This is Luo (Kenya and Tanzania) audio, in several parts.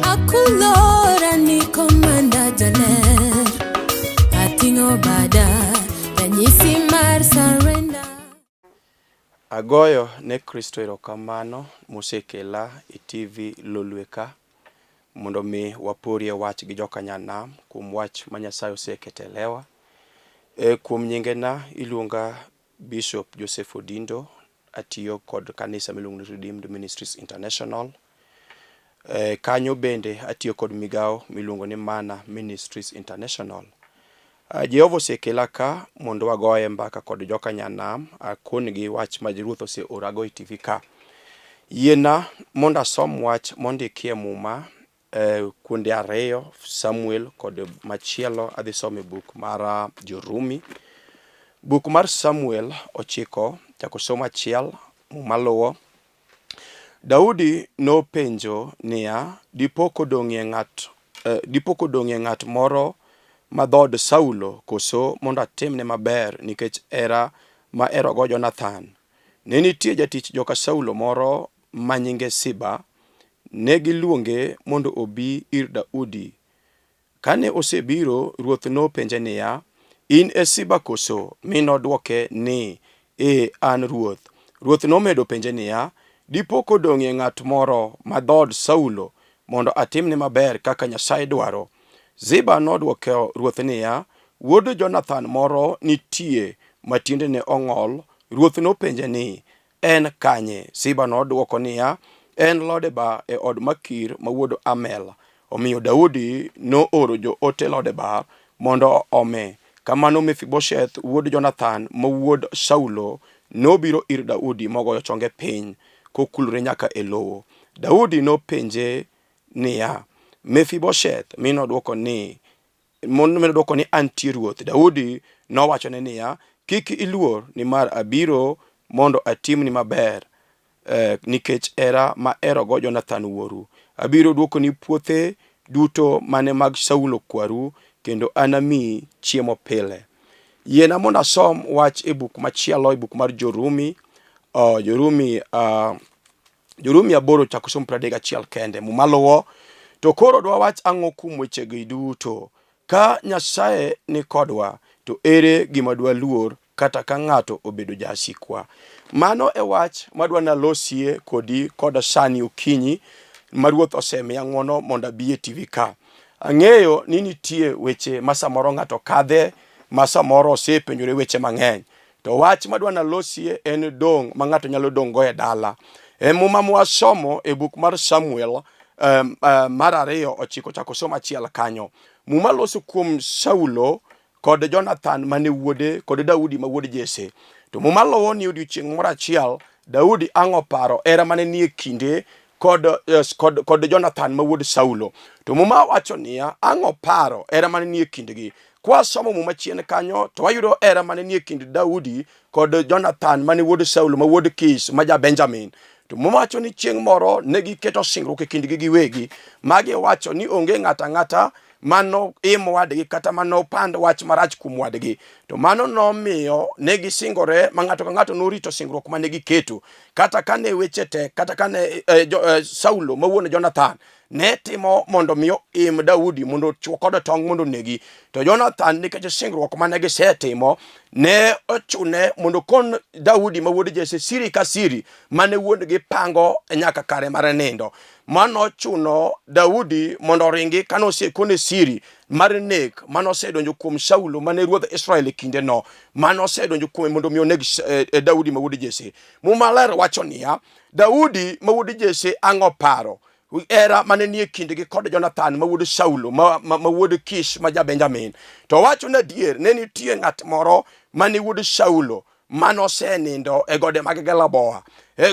Akulora ni komanda jaler, ating'o bada, ranyisi mar surrender. Agoyo ne Kristo erokamano mosekela e TV Lolwe ka mondo mi waporie wach gi joka nyanam kuom wach ma Nyasaye oseketo e lewa. E, kuom nyingena iluonga Bishop Joseph Odindo, atiyo kod kanisa miluongo ni Redeemed Ministries International. E, kanyo bende atiyo kod migawo miluongo ni Mana Ministries International. Jehova osekela ka mondo wagoye mbaka kod joka nyanam akon-gi wach ma Ruoth oseorago e TV ka. Yiena mondo asom wach mondikie Muma e kuonde ariyo, Samuel kod machielo adhi somo e buk mar Jorumi. Buk mar Samuel ochiko chako somo achiel, Muma luwo. Daudi nopenjo niya, dipo kodong'ie ng'at dipo kodong'ie ng'at moro ma dhood Saulo koso mondo atimne maber nikech hera maherogo Jonathan? Ne nitie jatich joka Saulo moro ma nyinge Siba. Ne giluonge mondo obi ir Daudi. Kane osebiro, ruoth nopenje niya, In e Siba koso? Mi nodwoke ni, Ee, an ruoth. Ruoth nomedo penje niya, Dipo kodong'ie ng'at moro ma dhood Saulo mondo atimne maber kaka Nyasaye dwaro? Ziba nodwoko ruoth niya, Wuod Jonathan moro nitie ma tiendene ong'ol. Ruoth nopenje ni, En kanye? Ziba nodwoko niya, En Lodebar e od Makir ma wuod Amel. Omiyo Daudi nooro joote Lodebar mondo oome. Kamano Mefibosheth wuod Jonathan ma wuod Saulo nobiro ir Daudi mogoyo chonge piny kokulore nyaka e lowo. Daudi nopenje niya, Mefibosheth? Mi nodwoko ni, nodwoko ni, Antie ruoth. Daudi nowachone niya, Kik iluor, nimar abiro mondo atimni maber nikech hera maherogo Jonathan wuoru. Abiro dwokoni puothe duto mane mag Saulo kwaru, kendo anamiyi chiemo pile. Yiena mondo asom wach e buk machielo, e buk mar Jorumi, Jorumi, Jorumi 8 chako som 31 kende. Muma luwo. To koro dwawach ang'o kuom wechegi duto? Ka Nyasaye ni kodwa, to ere gima dwaluor kata ka ng'ato obedo jasikwa? Mano e wach madwa nalosie kodi koda sani okinyi ma Ruoth osemiya ng'wono mondo abi e TV ka. Ang'eyo ni nitie weche ma samoro ng'ato kadhe, ma samoro osepenjore weche mang'eny. To wach madwa nalosie en dong' ma ng'ato nyalo dong' go e dala. E Muma mwasomo e buk mar Samuel mar 2 ochiko chako somo achiel kanyo. Muma loso kuom Saulo kod Jonathan mane wuode kod Daudi ma wuod Jesse. To Muma luwo ni odiochieng' moro achiel Daudi ang' oparo hera mane nie kinde kod Jonathan ma wuod Saulo. To Muma wacho niya, ang' oparo hera mane nie kindgi. Kwasomo Muma chien kanyo to wayudo hera mane nie kind Daudi kod Jonathan mane wuod Saulo ma wuod Kish ma ja Benjamin. To Muma wacho ni chieng' moro ne giketo singruok e kindgi giwegi, ma giwacho ni onge ng'ato ang'ata mano im wadgi kata mano pand wach marach kuom wadgi. To mano nomiyo ne gisingore ma ng'ato ka ng'ato norito singruok mane giketo. Kata kane weche tek, kata kane Saulo ma wuon Jonathan ne timo mondo mi oim Daudi mondo ochwo kode tong' mondo onegi, to Jonathan nikech singruok mane gisetimo ne ochune mondo okon Daudi ma wuod Jesse siri ka siri mane wuon-gi pango nyaka kare mar nindo. Mano ochuno Daudi mondo oringi kane osekone siri mar nek mane osedonjo kuom Saulo mane ruodh Israel e kindeno, mane osedonjo kuome mondo mi oneg Daudi ma wuod Jesse. Muma ler wacho niya, Daudi ma wuod Jesse ang'o paro hera mane nie kindgi kod Jonathan ma wuod Saulo ma wuod Kish ma ja Benjamin. To wacho ni adier ne nitie ng'at moro mane wuod Saulo mane osenindo e gode mag Gilboa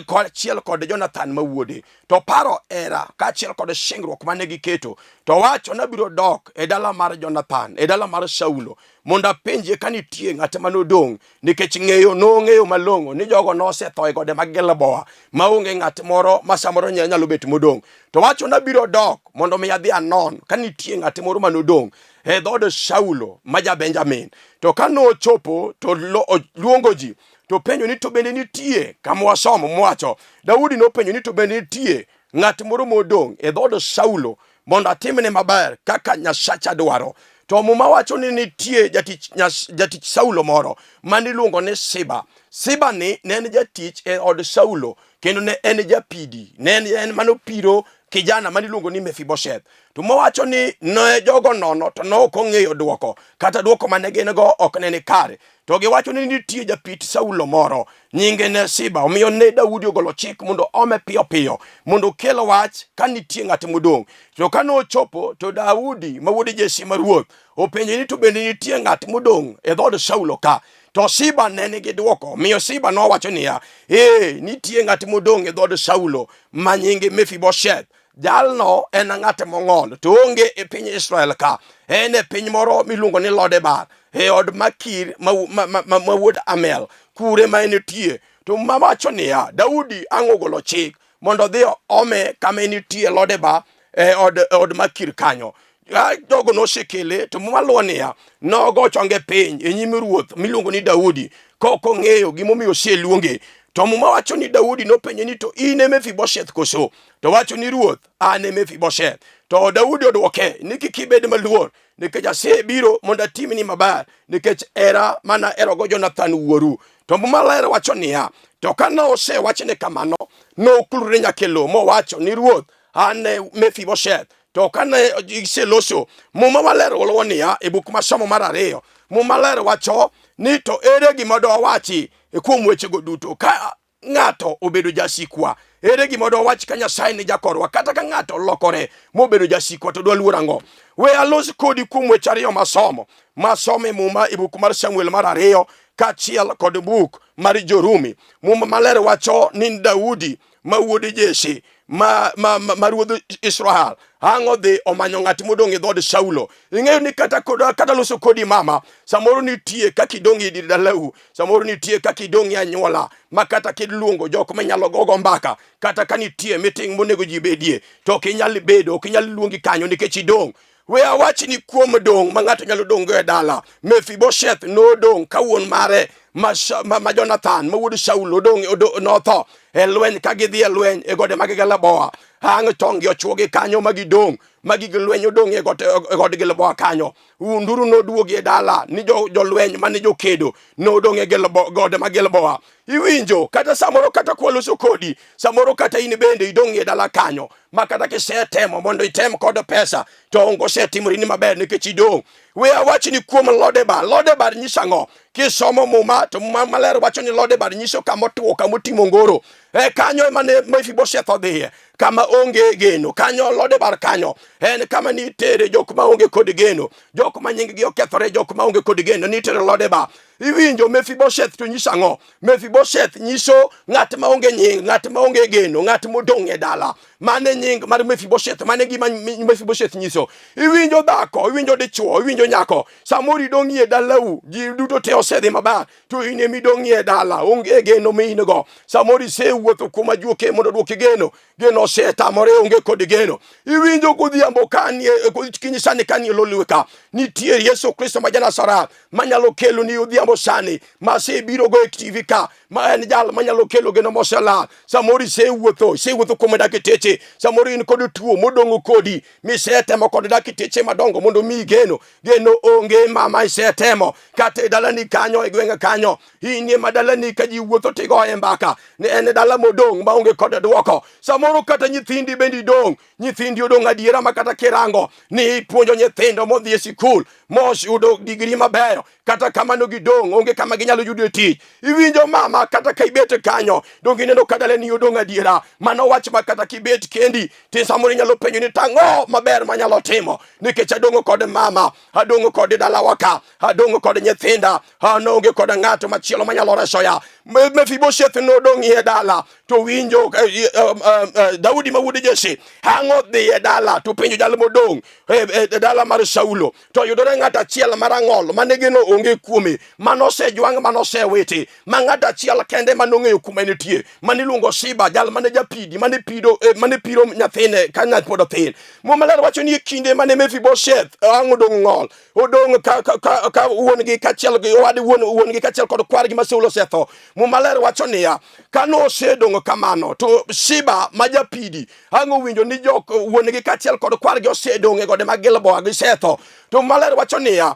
kaachiel kod Jonathan ma wuode. To paro hera kaachiel kod singruok mane giketo. To wacho nabiro dok e dala mar Jonathan, e dala mar Saulo, mondo apenje ka nitie ng'at mane odong', nikech ng'eyo nong'eyo malong'o ni jogo nosetho e gode mag Gilboa maonge ng'at moro ma samoro nyalo bet modong'. To wacho nabiro dok mondo mi adhi anon ka nitie ng'at moro mane odong' e dhood Saulo ma ja Benjamin. To ka nochopo to luongo ji to penjo ni to bende nitie kama wasomo mwacho. Daudi nopenjo ni to bende nitie ng'at moro modong' e dhood Saulo mondo atimne maber kaka Nyasacha dwaro. To Muma wacho ni nitie jatich, jatich Saulo moro mane iluongo ni Siba. Siba ni ne en jatich e od Saulo kendo ne en japidi, ne en, en mane opiro kijana mane iluongo ni Mefibosheth. To Muma wacho ni ne jogo nono to ne ok ong'eyo dwoko, kata dwoko mane gin go ok ne ni kare. To giwacho ni nitie japit Saulo moro nyinge ne Siba, omiyo ne Daudi ogolo chik mondo ome piyo piyo mondo okel wach ka nitie ng'at modong'. To ka nochopo to Daudi ma wuod Jesse ma ruoth openje ni to bende nitie ng'at modong' e dhood Saulo ka? To Siba ne nigi dwoko, omiyo Siba nowacho niya, ee, nitie ng'at modong' e dhood Saulo ma nyinge Mefibosheth. Jalno en ng'at mong'ol to onge e piny Israel ka, en e piny moro miluongo ni Lodebar, e od Makir ma, ma, ma, ma, ma wuod Amel, kure ma entie. To Muma wacho niya, Daudi ang' ogolo chik mondo odhi ome kama enitie Lodebar e od, e od Makir kanyo. Ka jogo nosekele to Muma luwo niya, nogo chonge piny e nyim ruoth miluongo ni Daudi kok ong'eyo gimomiyo oseluonge. To Muma wacho ni Daudi nopenje ni to in e Mefibosheth koso? To wacho ni ruoth, an e Mefibosheth. To Daudi odwoke ni kik ibed maluor nikech asebiro mondo atimni maber nikech hera mana herogo Jonathan wuoru. To Muma ler wacho niya, to ka nosewachne kamano, nokulore nyaka e lowo mowacho ni ruoth, an e Mefibosheth. To kane giseloso, Muma maler olowo niya e buk masomo mar ariyo, Muma ler wacho ni to ere gima dowachi kuom wechego duto ka ng'ato obedo jasikwa? Ere gima dowach ka Nyasaye ni jakorwa? Kata ka ng'ato olokore mobedo jasikwa to dwaluor ang'o? We alos kodi kuom weche ariyo masomo masomo e Muma e buk mar Samuel mar ariyo kaachiel kod buk mar Jorumi. Muma maler wacho ni Daudi ma wuod Jesse ma, ma, ma, ma ruodh Israel ang' odhi omanyo ng'at modong' e dhood Saulo. Ing'eyo ni kata, kata loso kodi mama, samoro nitie kaka idong' e dir dalau, samoro nitie kaka idong' e anyuola ma kata kiluongo jok minyalo gogo mbaka, kata ka nitie meeting monego ji bedie, to ok inyal bedo, ok inyal luongi kanyo nikech idong'. We awachni kuom dong' ma ng'ato nyalo dong'go e dala. Mefibosheth nodong' ka wuon mare ma, ma, ma Jonathan ma wuod Shaul odong' notho e lweny ka gidhi e lweny e gode mag Gilboa. Ang' tong' gi ochwogi kanyo ma gidong' ma gig lweny odong' e got e god Gilboa kanyo. Nduru noduogi e dala ni jolweny mane jokedo nodong' e gode mag Gilboa. Iwinjo kata samoro kata kwaloso kodi samoro kata in bende idong' e dala kanyo ma kata kisetemo mondo item kod pesa to onge osetimoreni maber nikech idong'. We awach ni kuom Lodebar, Lodebar nyiso ang'o? Kisomo Muma to Muma maler wacho ni Lodebar nyiso kama otwo, kama otimo ngoro. E kanyo ema ne Mefibosheth odhiye, kama onge geno. Kanyo Lodebar kanyo en kama nitere jok ma onge kod geno, jok ma nying-gi okethore, jok ma onge kod geno nitere Lodebar. Iwinjo Mefibosheth to nyiso ang'o? Mefibosheth nyiso ng'at ma onge nying, ng'at ma onge geno, ng'at modong' e dala. Mano e nying mar Mefibosheth, mano e gima Mefibosheth nyiso. Iwinjo dhako, iwinjo dichwo, iwinjo nyako. Samoro idong'ie dalau, ji duto te osedhi maber, to in ema idong'ie dala, onge geno ma in go. Samoro isewuotho kuom ajuoke mondo oduoki geno, geno osetamore, onge kod geno. Iwinjo godhiambo kanie, kinyi sani kanie Lolwe ka, nitie Yesu Kristo ma ja-Nazareth manyalo kelo ni odhiambo sani masebiro go e TV ka ma en jal manyalo kelo geno moselal. Samoro isewuotho, isewuotho kuom dakteche, samoro in kod tuo modong'o kodi misetemo kod dakteche madongo mondo omiyi geno. Geno onge mama, isetemo kata e dalani kanyo e gwenge kanyo, in ema dalani ka ji wuotho tigoye mbaka ni en dala modong' maonge kod dwoko. Samoro kata nyithindi bende idong', nyithindi odong' adiera ma kata kirango ni ipuonjo nyithindo modhi e sikul moyudo digri mabeyo, kata kamano gidong', onge kama ginyalo yudo tich. Iwinjo mama, kata ka ibet kanyo dong' ineno ka dalani odong' adiera. Mano wach ma kata kibet kendi to samoro inyalo penjo ni tang'o maber manyalo timo nikech adong' kod mama, adong' kod dalawa ka, adong' kod nyithinda, an onge kod ng'ato machielo manyalo resoya. Mefibosheth nodong' e dala to winjo Daudi ma wuod Jesse ang'o dhi e dala to penjo jal modong' e dala mar Saulo to yudore ng'at achiel marang'ol mane geno onge kuome, mane osejwang', mane osewiti, ma ng'at achiel kende mane ong'eyo kuma nitie, mane iluongo Siba, jal mane japidi, mane pido mane piro nyathine ka nyathi pod othin. Muma maler wacho ni e kinde mane Mefibosheth ang' odong' ng'ol, odong' ka, ka, ka, ka wuon-gi kaachiel gi owad wuon wuon-gi kaachiel kod kwargi ma Saulo osetho. Muma ler wacho niya, kane osedong' kamano to Siba ma japidi ang' owinjo ni jok wuon-gi kaachiel kod kwargi osedong' e gode mag Gilboa gisetho. To Muma ler wacho niya,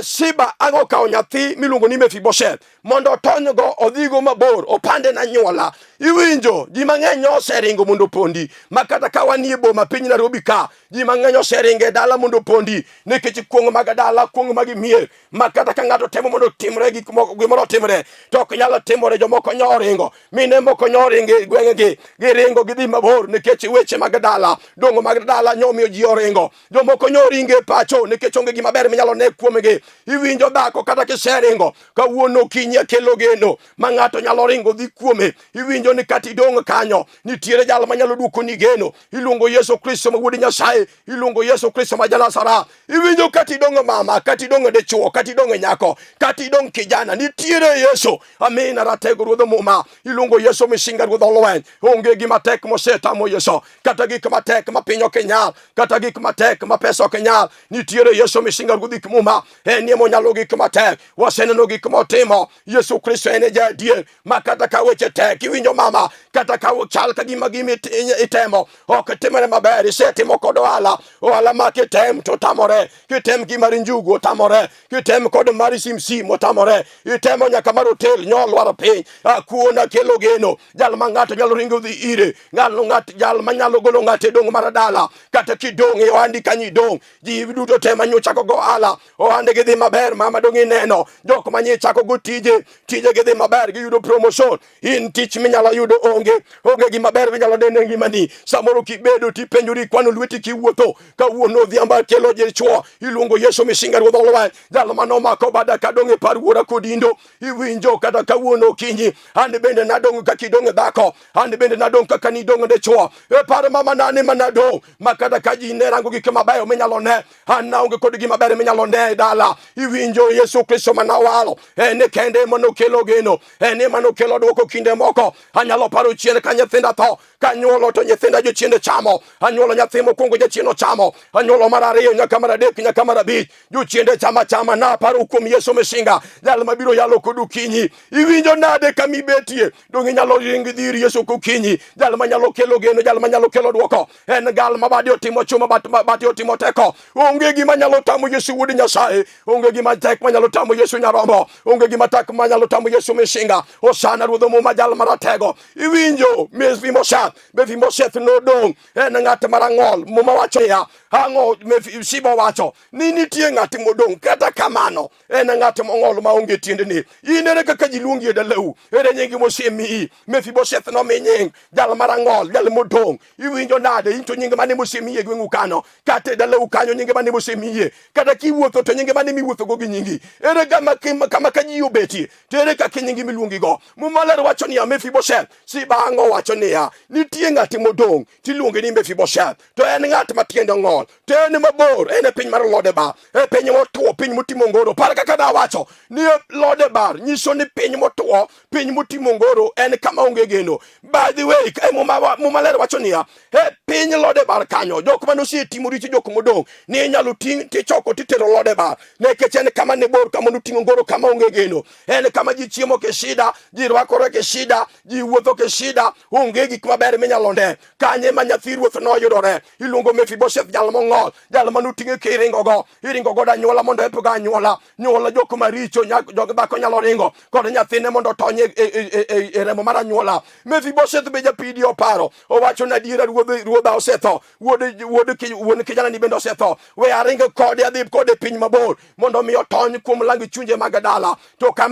Siba ang' okawo nyathi miluongo ni Mefibosheth mondo otonygo odhigo mabor opande na nyuola. Iwinjo ji mang'eny oseringo mondo opondi, ma kata ka wanie boma piny Nairobi ka, ji mang'eny oseringo e dala mondo opondi nikech kuong' mag dala, kuong' mag mier, ma kata ka ng'ato temo mondo otimre gik moko, gimoro otimre to ok nyal timore. Jomoko nyo oringo, mine moko nyo oringo e gweng'egi, giringo gidhi mabor nikech weche mag dala, dongo mag dala nyo omiyo ji oringo. Jomoko nyo oringo e pacho nikech onge gima ber minyalo ne kuomgi. Iwinjo dhako kata kiseringo kawuono okinyi akelo geno ma ng'ato nyalo ringo dhi kuome. Iwinjo ni kata idong' kanyo nitiere jal manyalo duokoni geno. Iluongo Yesu Kristo ma wuod Nyasaye, iluongo Yesu Kristo ma Janazara. Iwinjo kata idong' mama, kata idong' dichuo, kata idong' nyako, kata idong' kijana, nitiere Yesu. Amina ratego ruodh muma. Iluongo Yesu misinga ruodh olweny. Onge gima tek mosetamo Yesu, kata gik matek ma piny ok nyal, kata gik matek ma pesa ok nyal. Nitiere Yesu misinga ruodh gik muma, en ema onyalo gik matek. Waseneno gik motimo. Yesu Kristo en e jaadier ma kata ka weche tek, iwinjo mama, kata ka chal ka gima gima itemo ok timore maber, isetimo kod ohala, ohala ma kitem to tamore, kitem gi mar njugu otamore, kitem kod mar simsim otamore, itemo nyaka mar hotel nyo lwar piny. Akuona kelo geno, jal ma ng'ato nyalo ringo dhi ire, ng'alo ng'at jal ma nyalo golo ng'ato e dong' mar dala, kata kidong' e ohandi kanyo idong', ji duto te manyo chako go ohala, ohande gidhi maber, mama dong' ineno jok manye chako go tije, tije gidhi maber, giyudo promotion. In tich minyalo yudo onge, onge gima ber minyalo neno e ngimani. Samoro kibedo tipenjori kwano lweti kiwuotho, kawuono odhiambo akelo dichwo, iluongo Yesu misinga ruodh olweny, jal manomako bada kadong' e par wuora kodindo. Iwinjo kata kawuono okinyi, an bende nadong' kaka idong' dhako, an bende nadong' kaka nidong' dichwo. E par mama nane manadong' ma kata ka ji ne rango gik mabeyo minyalo ne, an naonge kod gima ber minyalo ne e dala. Iwinjo Yesu Kristo manawalo, en kende ema nokelo geno, en ema nokelo dwoko kinde moko. Anyalo paro chien ka nyithinda tho, kanyuolo to nyithinda jochiende chamo. Anyuolo nyathi mokwongo jachien ochamo, anyuolo mar ariyo nyaka mar adek nyaka mar abich, jochiende chama chama. Naparo kuom Yesu Misinga, jal mabiro yalo kodu kinyi. Iwinjo nade kama ibetie? Donge inyalo ringo idhi ir Yesu kokinyi, jal manyalo kelo geno, jal manyalo kelo dwoko. En gal ma bade otimo chuma, bade otimo teko. Onge gima nyalo tamo Yesu wuod Nyasaye, onge gima tek manyalo tamo Yesu nyarombo, onge gima tek manyalo tamo Yesu Misinga. Osana ruodh muma, jal maratego. Iwinjo Mefibosheth, Mefibosheth nodong' en ng'at marang'ol. Muma wacho niya, ang'o Siba wacho ni nitie ng'at modong', kata kamano en ng'at mong'ol maonge tiendene. In ere kaka ji luongi e dalau? Ere nying mosemiyi? Mefibosheth nomi nying jal marang'ol, jal modong'. Iwinjo nade? In to nying mane mosemiyi e gweng'u kano? Kata e dalau kanyo nying mane mosemiye? Kata kiwuotho to nying mane miwuothogo gi nyingi? Ere kama kama ka ji obetie? To ere kaka nyingi miluongigo? Muma ler wacho niya, Mefibosheth. Siba ang'o wacho niya, nitie ng'at modong' tiluonge ni Mefibosheth, to en ng'at ma tiende ong'ol, to en mabor, en e piny mar Lodebar, e piny motwo, piny motimo ngoro. Par kaka nawacho ni Lodebar nyiso ni piny motwo, piny motimo ngoro, en kama onge geno. By the way, e Muma, Muma ler wacho niya, e piny Lodebar kanyo, jok mane osetimo richo, jok modong' ni inyalo ting' tichoko titero Lodebar, nikech en kama ne bor, kama noting'o ngoro, kama onge geno. En kama ji chiemo ke shida, ji rwakore ke shida, ji wuotho ke shida, onge gik maber minyalo ne. Kanye ma nyathi ruoth noyudore, iluongo Mefibosheth, jal mong'ol, jal mane oting'e kiringogo, iringo godo anyuola mondo epgo anyuola, nyuola jok maricho, jok dhako nyalo ringo kod nyathine mondo otony e remo mar anyuola. Mefibosheth be japidi oparo, owacho ni adiera ruodha osetho, wuod kijana ni bende osetho, we aring kode adhi kode piny mabor mondo mi otony kuom lang chunje mag dala. To ka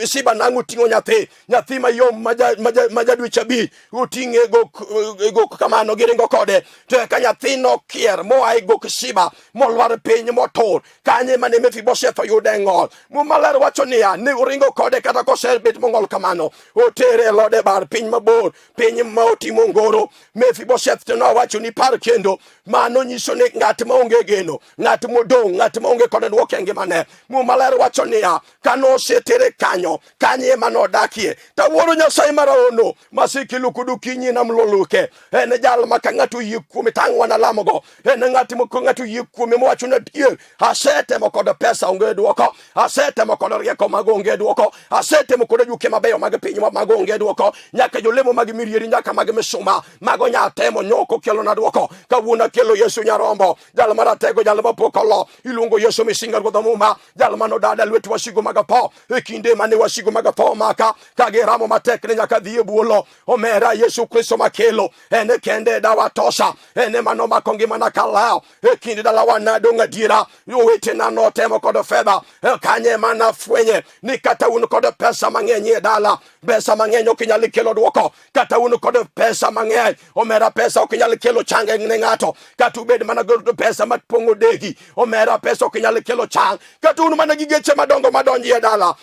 Siba nang'o ting'o nyathi, nyathi mayom ma ja dweche abich, oting'e e gok kamano, giringo kode. To eka nyathi nokier moa e gok Siba molwar piny motur. Kanye mane Mefibosheth oyude ng'ol? Muma ler wacho niya, ne oringo kode kata kosebet mong'ol kamano, otere e Lodebar, piny mabor, piny ma otimo ngoro. Mefibosheth to nowacho ni par kendo, mano nyiso ni ng'at ma onge geno, ng'at modong', ng'at ma onge kod dwoko e ngimane. Muma ler wacho niya, kane osetere kanyo, kanye ema nodakie. Tawuoro Nyasaye maraono masikilo kodu kinyi nam loluke. En jal ma ka ng'ato oyie kuome tang' wanalamogo. En En ng'at moko ng'ato yie kuome mowacho ni adier, asetemo kod pesa onge dwoko, asetemo kod rieko mag onge dwoko, asetemo kod ajuke mabeyo mag piny mag onge dwoko, nyaka jolemo mag mirieri nyaka mag misuma mago nya temo nyoko kelona dwoko. Kawuono akelo Yesu Nyarombo, jal maratego, jal mapok olo, iluongo Yesu Misinga Ruodh Muma, jal manodada lwet wasigu mag tho e kinde mane wasigu mag tho maka ka giramo matek ni nyaka dhi e buolo. Omera Yesu Kristo makelo en kende dawa tosha, en ema nomako ngimana kalawo e kinde dalawa nadong' adiera. Owetena notemo kod fedha, kanye ema nafwenye ni kata un kod pesa mang'eny e dala, pesa mang'eny ok inyal kelo dwoko. Kata un kod pesa mang'eny, omera, pesa ok inyal kelo chang ne ng'ato. Kata ubed mana kod pesa mapong'o degi, omera, pesa ok inyal kelo chang. Kata un mana gi geche madongo madonji e dala,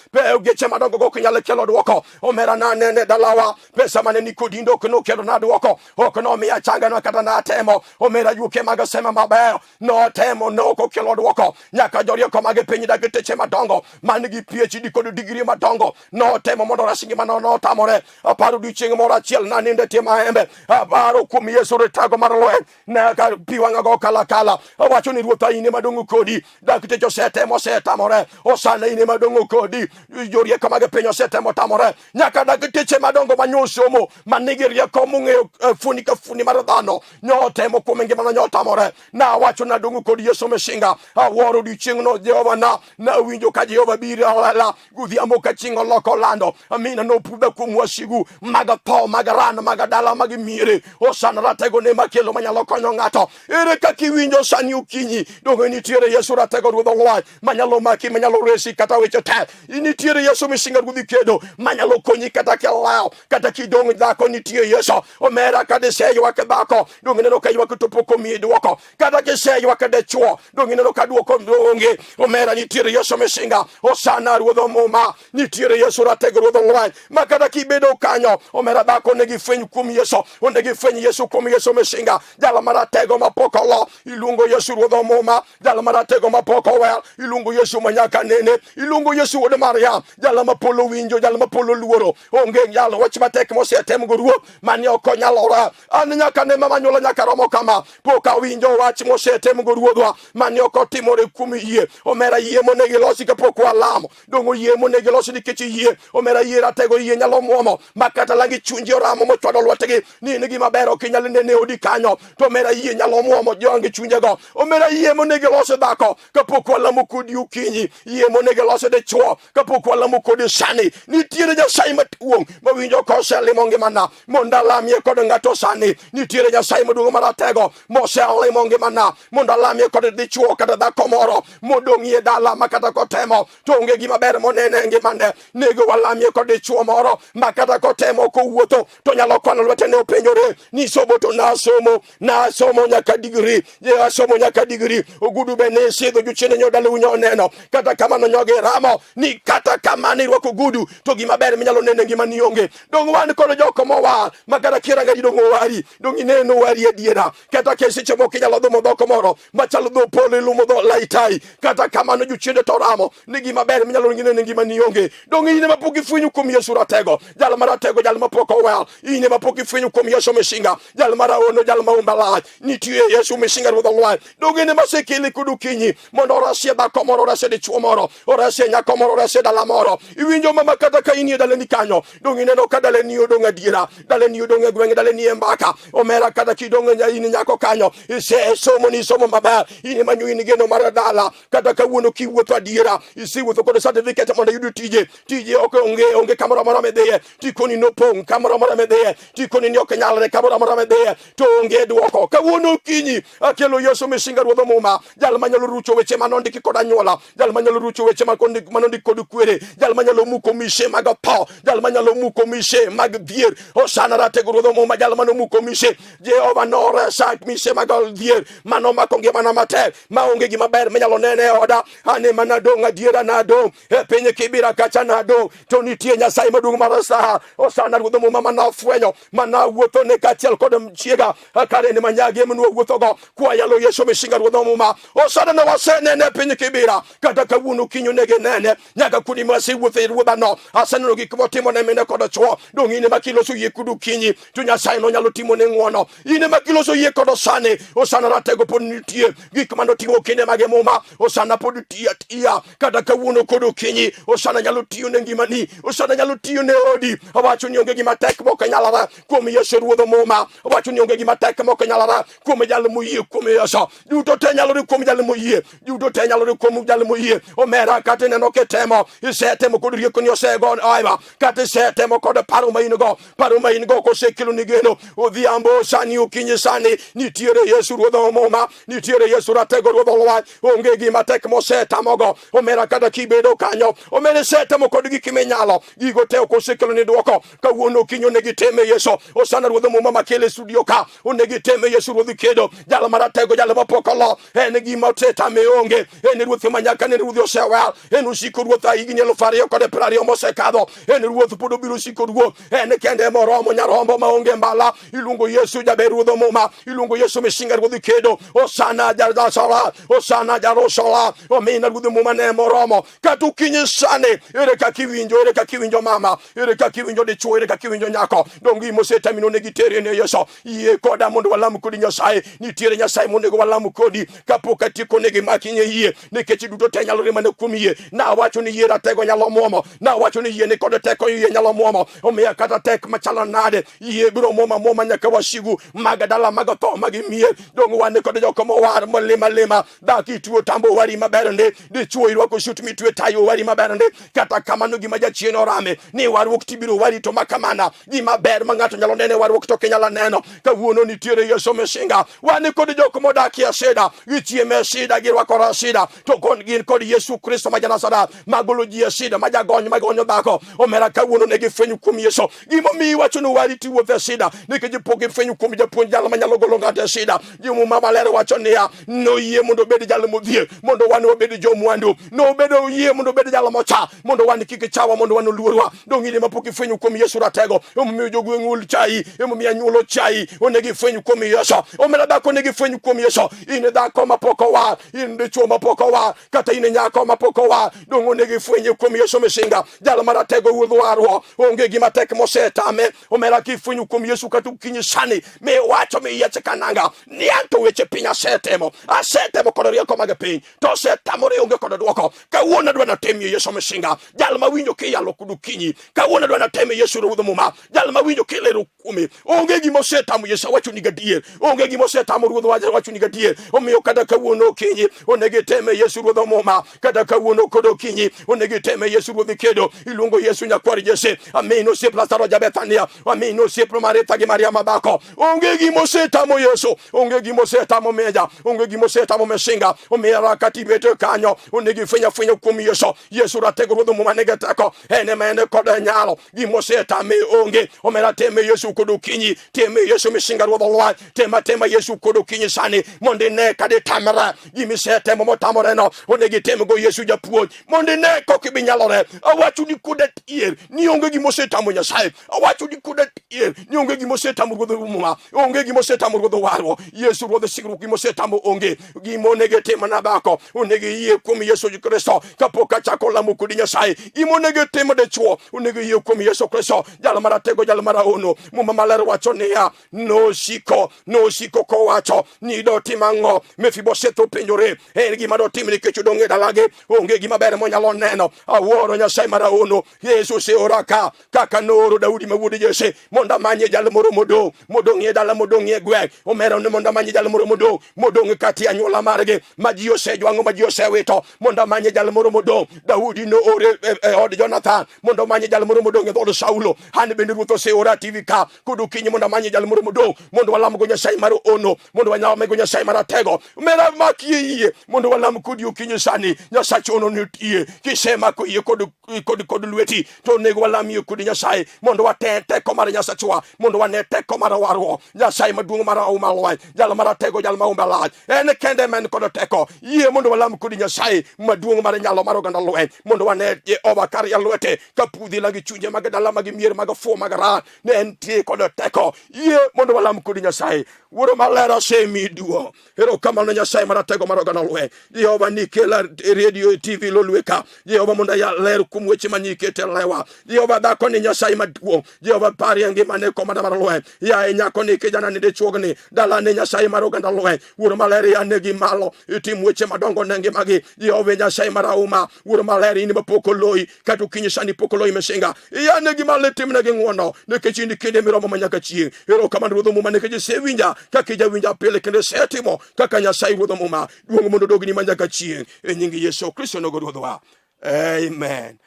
geche madongo go ok inyal kelo dwoko. Omera, nanene dalawa pesa mane ni kodindo ok nokelo na dwoko, ok nomiya changano kata natemo. Omera, yuke mag sema mabeyo notemo nok okelo dwoko. Nyaka jorieko mag piny dakteche madongo man gi PhD kod digri madongo notemo mondo ores ngimano, notamore. Aparo odiochieng' moro achiel nanindo e tie maembe, aparo kuom Yesu ritago mar lweny, ne ka pi wang'a go kalakala. Awacho ni Ruoth, in ema dong' kodi, dakteche osetemo osetamore, osana in ema dong' kodi, jorieko mag piny osetemo tamore, nyaka dakteche madongo manyosomo manigi rieko mong'eyo fuoni ka fuoni mar dhano nyotemo kuom ngimana nyotamore. Nawacho nadong' kod Yesu Misinga. Awuoro odiochieng'no Jehova na nawinjo ka Jehova biro lela godhiambo ka chieng' oloko lando amina nopudha kuom wasigu mag tho, mag ran, mag dala, mag miere. Osana ratego ne makelo manyalo konyo ng'ato. Ere kaka iwinjo sani okinyi? Donge nitiere Yesu ratego ruodh olwany manyalo maki, manyalo resi kata weche tek? Nitiere Yesu Misinga ruodhi kedo manyalo konyi kata kilawo, kata kidong' dhako, nitie Yesu. Omera, ka diseywak dhako, donge ineno ka ywak to pok omiyi dwoko? Kata kiseywak dichuo, donge ineno ka dwoko onge? Omera, nitiere Yesu Misinga, osana ruodh muma, nitiere Yesu ratego ruodh lweny ma kata kibedo kanyo. Omera, dhako onego ifweny kuom Yesu, onego ifweny Yesu kuom Yesu Misinga, jal maratego mapok olo, iluongo Yesu ruodh muma, jal maratego mapok owel, iluongo Yesu manyaka nene, iluongo Yesu wuod Mariam, jal ma polo winjo, jal ma polo luoro. Onge jal wach matek mosetem go ruoth mane ok onyalore. An nyaka ne mama nyuola nyaka romo kama, pok awinjo wach mosetem go ruodhwa mane ok otimore kuom yie. Omera, yie monego ilosi kapok walamo. Dongo yie monego ilosi nikech yie. Omera, yie ratego, yie nyalo muomo ma kata langi chunji oramo mochwado lwetgi ni in gima ber ok inyal nene odi kanyo, to omera, yie nyalo muomo jongi chunjego. Omera, yie monego ilosi dhako kapok walamo kodi okinyi, yie monego ilosi dichuo kapok walamo kodi sani. Nitiere Nyasaye maduong' mawinjo koselimo ngimana mondo alamie kod ng'ato sani. Nitiere Nyasaye maduong' maratego moselimo ngimana mondo alamie kod dichuo kata dhako moro modong'ie dala ma kata kotemo to onge gima ber monene e ngimane. Nego walamie kod dichuo moro ma kata kotemo kowuotho to nyalo kwano lwete ne openjore ni somo to nasomo, nasomo nyaka digri, asomo nyaka digri, ogudu be ne sidho jochiende nyo dalau nyo neno, kata kamano nyogi ramo ni kata kamano irwako ogudu to gima ber minyalo neno e ngimani onge. Dong wan kod joko mowar ma kata kirangari dong owari, dong ineno owari adiera. Kata ke seche moko inyalo dhumo dhok moro machalo dho polo, ilumo dho laitai, kata kamano jochiende to ramo ni gima ber minyalo neno e ngimani onge. Dong in ema pok ifwenyo kuom Yesu ratego, jal maratego, jal mapok owel, in ema pok ifwenyo kuom Yesu Misinga, jal maraono, jal maumbe lach, nitie Yesu Misinga ruodh olweny. Dong in ema osekeli kod okinyi mondo oresie dhako moro, oresie dichuo moro, oresie nyako moro, oresie dala moro. Iwinjo mama, kata ka inie dalani kanyo, dong ineno ka dalani odong' adiera, dalani odong' e gweng', dalani e mbaka. Omera, kata kidong' in nyako kanyo, isesomo ni isomo maber, in ema nyo in geno mar dala. Kata kawuono kiwuotho adiera, isewuotho kod certificate mondo iyud tije, tije ok onge, onge kamoro amora midhiye, tikoni nopong' kamoro amora midhiye, tikoni ni ok nyalre kamoro amora midhiye, to onge dwoko. Kawuono okinyi akelo Yesu Misinga ruodh muma, jal manyalo rucho weche manondiki kod anyuola, jal manyalo rucho weche manondik kod kwere, jal manyalo muko mise mag tho, jal manyalo muko mise mag dhier. Osana ratego ruodh muma, jal manomuko mise. Jehova noresa mise mag dhier manomako ngimana matek maonge gima ber minyalo nene e oda. Ane mana dong' adiera, nadong' e piny Kibira kacha, nadong' to nitie Nyasaye. Nyasaye maduong' mar sa osana ruodh muma manafwenyo manawuotho ne kaachiel kod chiega kare ne manyagi ema nwawuothogo kwayalo Yesu misinga ruodh muma osana ne wasenene e piny Kibira kata kawuono kinyo ne ginene nyaka kundi masewuotho e ruodhano aseneno gik motimo ne mine kod chwo dong' in ema kiloso yie kod okinyi to Nyasaye nonyalo timo ne ng'wono in ema kiloso yie kod osani osana ratego pod nitie gik manotimo kinde mage muma osana pod tiyo atiya kata kawuono kod okinyi osana nyalo tiyo ne ngimani osana nyalo tiyo ne odi awacho ni onge gima tek mok nyalore kuom Yesu ruodh muma awacho ni onge gima tek mok nyalore kuom jal moyie kuom Yesu duto te nyalore kuom jal moyie duto te nyalore kuom jal moyie omera kata ineno kitemo isetemo kod riekoni osego aiba kata isetemo kod paro ma in go paro ma in go kosekelo ni geno odhiambo sani okinyi sani nitiere Yesu ruodh muma nitiere Yesu ratego ruodh olwany onge gima tek mosetamogo omera kata kibedo kanyo omera isetemo kod gik minyalo gigo te ok osekelo ni dwoko kawuono okinyi onego iteme Yesu osana ruodh muma makele studio ka onego iteme Yesu ruodh kedo jal maratego jal mapok olo en gima osetame onge en ruoth ma nyaka ne ruodhi osewal en osiko ruoth a higni 2020 mosekadho en ruoth pod obiro siko ruoth en kende moromo nyarombo maonge mbala iluongo Yesu jaber ruodh muma iluongo Yesu misinga ruodh kedo osana jasola osana jarosola omina ruodh muma ne moromo kata okinyi sani ere kaka iwinjo ere kaka iwinjo mama ere kaka iwinjo dichuo ere kaka iwinjo nyako donge gima osetami onego itere ne Yesu yie koda mondo walam kodi Nyasaye nitiere Nyasaye monego walam kodi kapok atieko negi makinye yie nikech duto te nyalore mana kuom yie nawacho ni yie ratego nyalo muomo nawacho ni yie ni kod teko yie nyalo muomo omiya kata tek machalo nade yie biro muomo muoma nyaka wasigu mag dala mag tho mag mier dong wan kod jok mowar molima lima dhako ituo tambo wari maber ndi dichuo irwako sut mitwe tayo wari maber ndi kata kamano gima jachien orame ni warruok tibiro wari to makamana gima ber ma ng'ato nyalo neno e warruok to ok inyalo neno kawuono nitiere Yesu misinga wan kod jok modak e sida gichiemo e sida girwakore e sida to kon gin kod Yesu Kristo ma Janazareth magolo ji e sida ma jagony magonyo dhako omera kawuono ne gifwenyo kuom Yesu gimomiyo iwacho ni wari tiwuotho e sida nikech pok gifwenyo kuom japuonj jal manyalo golo ng'ato e sida Muma maler wacho niya noyie mondo obed jal modhier mondo wan wabed jomwandu nobedo oyie mondo obed jal mocha mondo wan kik chawa mondo wan oluorwa dong' ine mapok ifwenyo kuom Yesu ratego emomiyo jogweng' ul chayi emomiyo anyuola ochayi onego ifweny kuom Yesu omera dhako onego ifweny kuom Yesu in dhako mapok owar in dichuo mapok owar kata in nyako mapok owar dong' onego ifwenye kuom Yesu misinga jal maratego wuodh warruok onge gima tek mosetame omera kifwenyo kuom Yesu kata okinyi sani miwacho miyiech kananga ni anto weche piny asetemo asetemo kod rieko mag piny to osetamore onge kod dwoko kawuono adwa natemie Yesu misinga jal mawinjo kiyalo kod okinyi kawuono adwa natemie Yesu ruodh muma jal mawinjo kilero kuome onge gima osetamo Yesu awacho ni gadier onge gima osetamo ruodh wacho awacho ni gadier omiyo kata kawuono okinyi onego iteme Yesu ruodh muma kata kawuono kod okinyi onego iteme Yesu ruodh kedo iluongo Yesu nyakwar Jesse amin osiep Lazaro ja Bethania amin osiep Maritha gi Maria madhako onge gima osetamo Yesu onge gima osetamo meja onge gima osetamo Mesinga omiyo kata ibet kanyo onego ifweny afwenya kuom Yesu Yesu ratego ruodh muma nigi teko en ema en kod nyalo gima osetame onge omera teme Yesu kod okinyi teme Yesu misinga ruodh olwany tema tema Yesu kod okinyi sani mondo ine ka ditamre gima isetemo motamoreno onego itemgo Yesu japuonj mondo ine kok ibi nyalore awacho ni kod adier ni onge gima osetamo Nyasaye awacho ni kod adier ni onge gima osetamo ruodh muma onge gima osetamo ruodh warruok Yesu ruodh singruok gima osetamo onge gima onego itim na dhako onego iyie kuom Yesu Kristo kapok achako lamo kodi Nyasaye gima onego itim dichwo onego iyie kuom Yesu Kristo jal maratego jal maraono muma maler wacho niya nosiko nosiko kowacho ni dotim ang'o Mefibosheth openjore en gima dotim nikech odong' e dalagi onge gima ber monyalo neno awuoro Nyasaye maraono Yesu oseora ka kaka nooro Daudi ma wuod Jesse mondo amanye jal moro modong' modong' e dala modong' e gweng' omera ni mondo amanye jal moro modong' modong' kati anyuola margi ma ji osejwang'o ma ji osewito mondo amanye jal moro modong' Daudi noore e, e od Jonathan mondo omanye jal moro modong' e dhood Saulo an bende ruoth oseora TV ka kod okinyi mondo amanye jal moro modong' mondo walamgo Nyasaye mar ono mondo walamgo Nyasaye maratego omera makie yie mondo walam kodi okinyi sani Nyasach ono nitie kisemako yie kod kod kod lweti to onego walamie kod Nyasaye mondo wate teko mar Nyasachwa mondo wane teko mar warruok Nyasaye maduong' mar auma lweny jal maratego jal maumbe lach en kende ema en kod teko yie mondo walam kod Nyasaye maduong' mar nyalo mar oganda lweny mondo wane Jehova kar ya lwete ka pudhi lagi chunje mag dala mag mier mag fuo mag ran ne entie kod teko. Yie mondo walam kodi Nyasaye. Wuoro maler asemi duong'. Erokamano Nyasaye maratego mar oganda lweny. Jehova nikela e radio e TV Lolwe ka. Jehova mondo ayal ler kuom weche ma nikete lewa. Jehova dhako ni Nyasaye maduong'. Jehova parie ngimane komanda mar lweny. Yaye nyako ni kijana ni dichuogni. Dala ni Nyasaye mar oganda lweny. Wuoro maler yanegi malo. Itim weche madongo ne ngimagi. Jehova Nyasaye marahuma. Wuoro maler in mapok oloyi. Kata okinyi sani pok oloyi misinga. Yanegi malo itimnegi ng'wono. Nikech in kinde miromo ma nyaka chieng'. Erokamano Ruodh Muma nikech isewinja kaka ijawinja pile kendo isetimo kaka Nyasaye Ruodh Muma. Duong' mondo odogni ma nyaka chieng' e nying Yesu Kristo nogo Ruodhwa. Amen.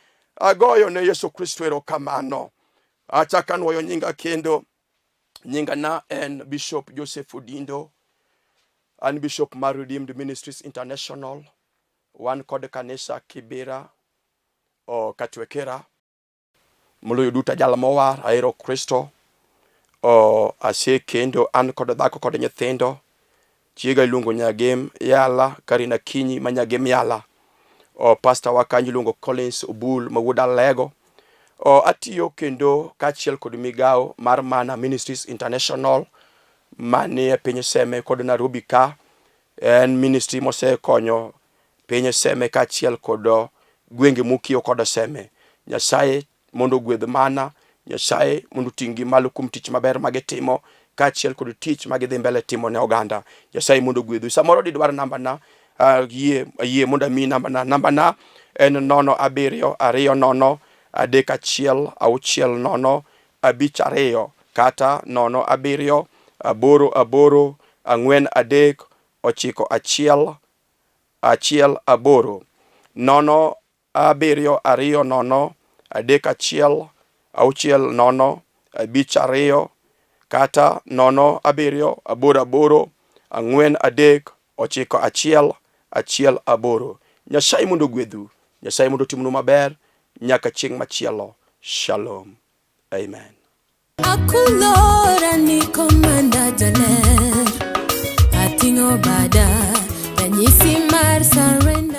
Agoyo ne Yesu Kristo erokamano. Achako anwoyo nyinga kendo. Nyinga na en Bishop Joseph Odindo. An Bishop mar Redeemed Ministries International. Wan kod kanisa Kibera o Katwekera. Moloyo duto ajal mowar, ahero Kristo. O asekendo, an kod dhako kod nyithindo. Chiega iluongo Nyagem Yala, Karina Kinyi ma Nyagem Yala. O pasta wa kanyo iluongo Collins Obul ma wuod Alego. O atiyo kendo kaachiel kod migawo mar Mana Ministries International manie piny Seme kod Nairobi ka. En ministry mosekonyo piny Seme kaachiel kod gwenge mokiewo kod Seme. Nyasaye mondo ogwedh mana, Nyasaye mondo oting'gi malo kuom tich maber ma gitimo kaachiel kod tich ma gidhi mbele timo ne oganda. Nyasaye mondo ogwedhu. Samoro didwar nambana, yie, yie mondo amiyi nambana. Nambana en 0 7 2 0 3 1 6 0 5 2 kata 0 7 8 8 4 3 9 1 1 8 0 7 2 0 3 1 6 0 5 2 kata 0 7 8 8 4 3 9 1 1 8. Nyasaye mondo ogwedhu, Nyasaye mondo otimnu maber nyaka chieng' machielo. Shalom. Amen. Akulora ni komanda jaler, ating'o bada, ranyisi mar surrender.